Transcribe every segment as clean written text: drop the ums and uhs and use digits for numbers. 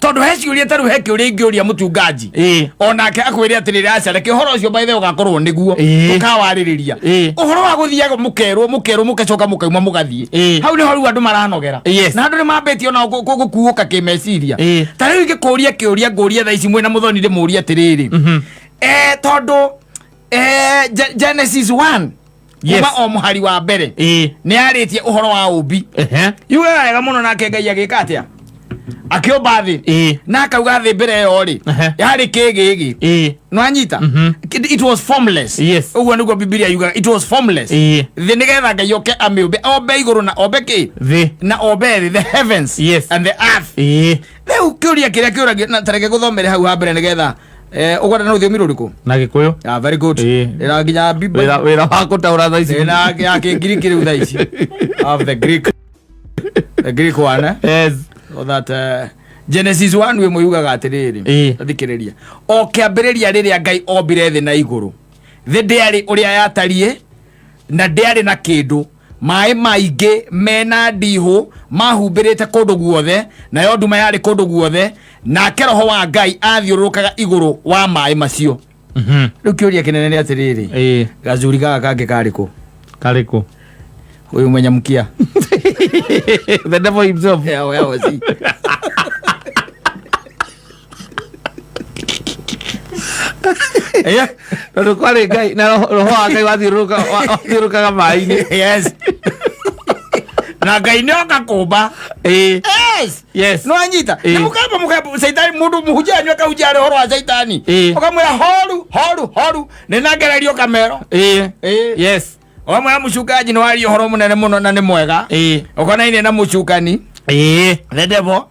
Tondũ he ciũria ta rĩu, he kĩũria ingĩũria mũchungaji, onake akwĩre atĩrĩrĩ, aca, reke ũhoro ũcio by the way ũgakorwo nĩguo tũkawarĩrĩria. Ũhoro wa gũthiaga mũkerwo mũkerwo, mũgacoka mũkauma mũgathiĩ, hau nĩho rĩu andũ maranogera. Na andũ nĩ mambĩtie ona gũkuũka kĩmeciria. Ta rĩu ingĩkũria kĩũria, ngũrie thaa ici mwĩna mũthoni, ndĩmũrie atĩrĩrĩ, tondũ Genesis 1, kuma o mũhari wa mbere, nĩ yarĩtie ũhoro wa ũmbi. Yugaga wega mũno, nake Ngai agĩka atĩa? Akĩũmba thĩ. Na akauga thĩ mbere ĩyo rĩ, yarĩ kĩgĩgĩ. Nwanyita? It was formless. Ũguo nĩguo Bibilia yugaga, it was formless, thĩ, nĩgetha Ngai oke amĩũmbe, ombe igũrũ na ombe kĩ? Thĩ. Na ombe thĩ, the heavens and the earth. Rĩu kĩũria kĩrĩa kĩũragio, na tareke gũthomere hau ha mbere nĩgetha ũkwenda na rũthiomi rũrĩkũ? Na Gĩkũyũ. Ah, very good. Ĩra nginya Bible. Wĩra wa gũtaũra thaa ici. Ĩna ya Kĩngiriki rĩu thaa ici. Of the Greek one, eh? Yes. So that Genesis 1 ĩmwe yugaga atĩrĩrĩ, thikĩrĩria, o kĩambĩrĩria rĩrĩa Ngai ombire thĩ na igũrũ, thĩ ndĩarĩ ũrĩa yatariĩ na ndĩarĩ na kĩndũ. Maĩ maingĩ mena ndihũ mahumbĩrĩte kũndũ guothe, nayo nduma yarĩ kũndũ guothe, nake Roho wa Ngai athiũrũrũkaga igũrũ wa maĩ macio. Rĩu kĩũria kĩnene nĩ atĩrĩrĩ, gacuri gaka kangĩ karĩ kũ? Karĩkũ? Ũyũ mwenye mkia. The devil himself. Yeah, see. Tondũ kwarĩ Ngai na roho wa Ngai wathiũrũrũkaga maĩ-inĩ. Yes, na Ngai nĩ oka kũmba. Yes. No anyita. Na mukamba mukamba caitani, mundu muhunjia anyu akahunjia arĩ ũhoro wa caitani, ũkamwĩra horu horu horu, nĩ nangererio kamero. Ũkamwĩra mũcungaji nĩ waria ũhoro mũnene mũno na nĩ mwega, ũkonaine na mũcukani, the devil.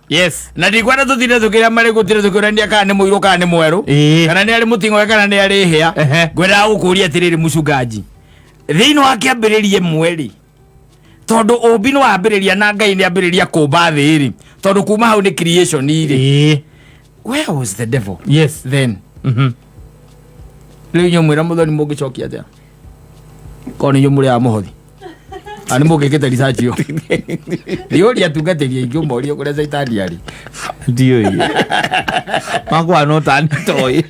Na ndikwenda tũtinde tũkĩrĩa marĩgũ, tinde tũkĩũrania kana nĩ mũirũ kana nĩ mwerũ, kana nĩ arĩ mũting'oe kana nĩ arĩ hĩa. Ngwendaga gũkũria atĩrĩrĩ, mũcungaji, thĩinĩ wa kĩambĩrĩria ĩmwe rĩ, tondũ ũmbi nĩ wambĩrĩria na Ngai nĩ ambĩrĩria kũmba thĩ rĩ, tondũ kuma hau nĩ creation rĩ, where was the devil then? Rĩu inyuĩ mwĩra mũthoni mũngĩcokia atĩa korwo nĩ inyuĩ mũrĩ a mũhothi a nĩ mũngĩkĩte research ĩyo? Ndiũria atungatĩri aingĩ, ũmorie kũrĩa caitani arĩ. Ndiũĩ makwa no ta nitoĩ.